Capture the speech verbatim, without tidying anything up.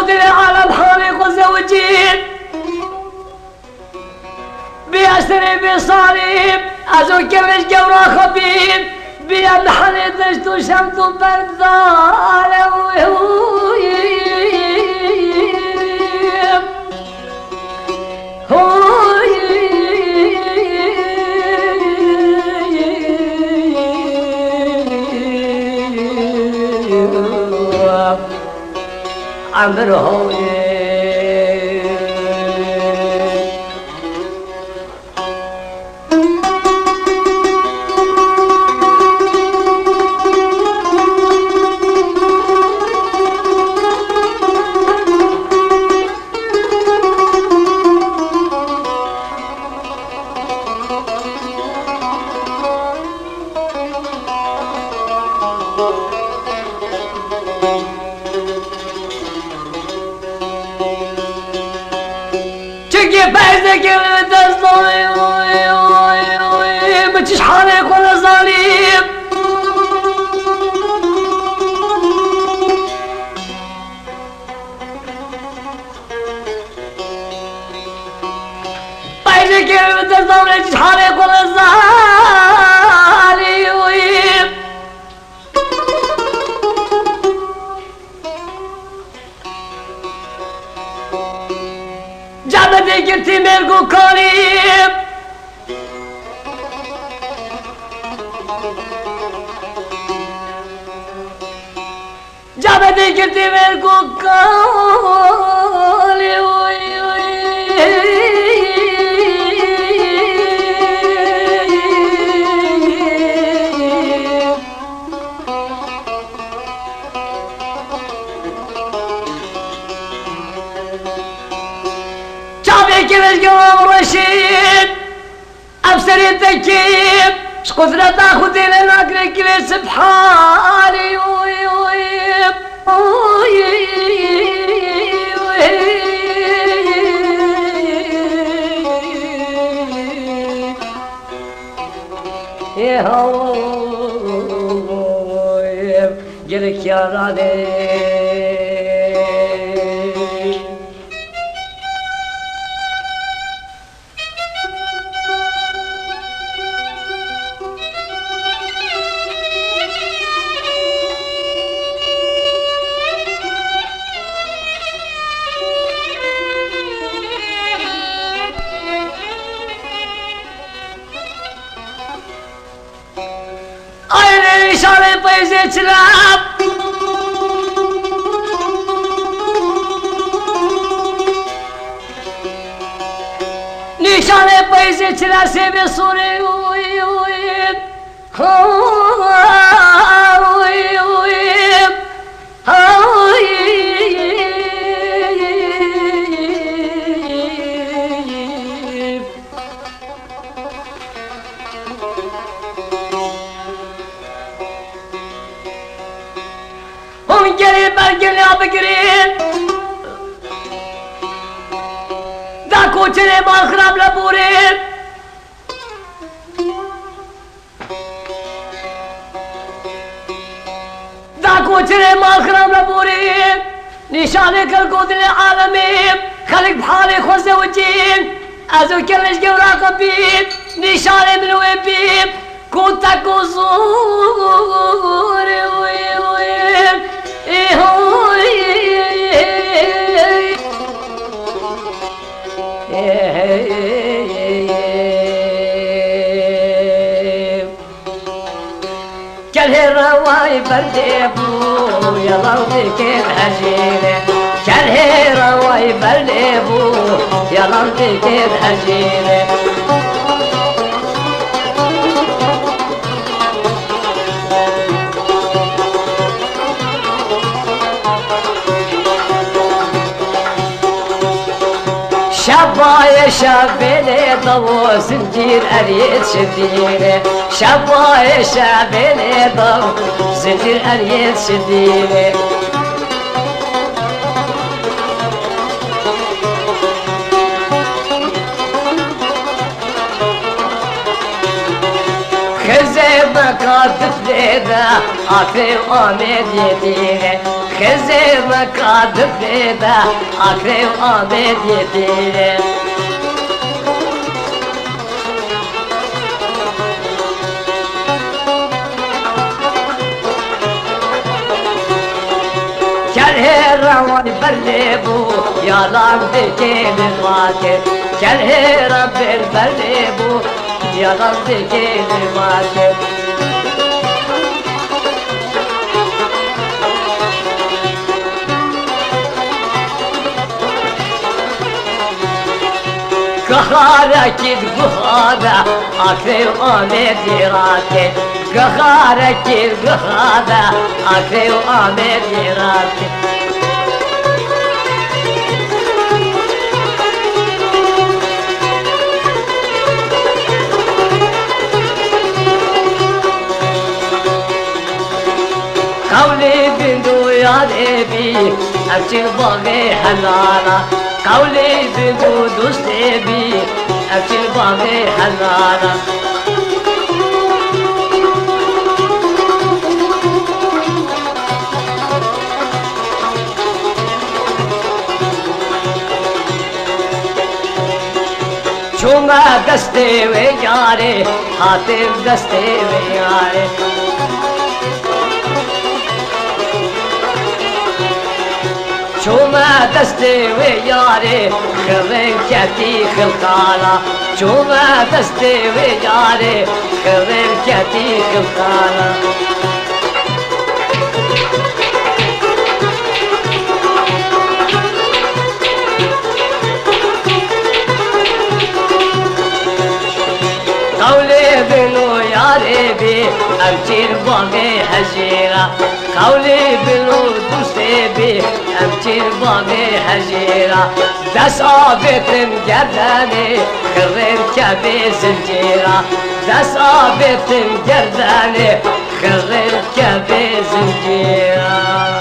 Dilê alem halê xwe zewicî. Bîya serê vê salî, ez û kevêj gewra xwe bî, bîya mehelê deşt û şemt û berdale. Emir hoyê. Çekê perdekê li dest dayê, bi çi halê xwe nezanî. Perdekê li dest dayê, bi çi halê xwe nezanî. Cabedê girtî mêrg û kalî. Cabedê girtî mêrg û kalî. Çavê kiriş gewra reşîd, ev serê tekî, ji qudreta Xwedê lê nakire kirê sibhanî. Ê haw, girkyaranê. Ay, nîşanê peyzê çila. Nîşanê peyzê çila sêvê sorê. Uy, uy. Uy, uy. Uy. Hûn gerê bergê lê bigirin. Da koçerê mal xirab le borin. Da koçerê mal xirab le borê, nîşanê kelko dilê alemê, xelk bi halê xwe zewicîn, ez û keleş gewra xwe bî, nîşanê min wê bî, ku tek û zor, ê hoy, ê hoy, ê hey. Kelhê rewayî berdê bû, yalan dikir hejîrê. Kelhê rewayî berdê bû, yalan dikir hejîrê. Şebayê şevê lê dawo zincîr eriyê çi dîrê. Şebayê şevê lê dawo zincîr eriyê çi dîrê. Xizê beka diflê de afê Amediyê dîrê. Hêzê me ka difê de, Akrê û Amêdiyê tîne. Kerhê rewan berlê bû, yalan dikê li makê. Kerhê re ber berlê bû, yalan dikê li makê. Gihara kî gihara, Akrê û Amêdiyê rake. Gihara kî gihara, Akrê û Amêdiyê rake. Qewlê bîn û yarê bî, ev çil baxê helala. Qewlê bîn û dostê bî, ev çil baxê helala. Çûme destê wê yarê, hatim destê wê yarê. Çûme destê wê yarê, xirin ketî xilqala. Çûme destê wê yarê, xirin ketî xilqala. Qewlê bîn û yarê bî, ev çîr baxê hejîra. Qewlê bîn û dostê bî, ev çîr baxê hejîra. Dest avêtin gerdenê, xirin kevê zincîra. Dest avêtin gerdenê, xirin kevê zincîra.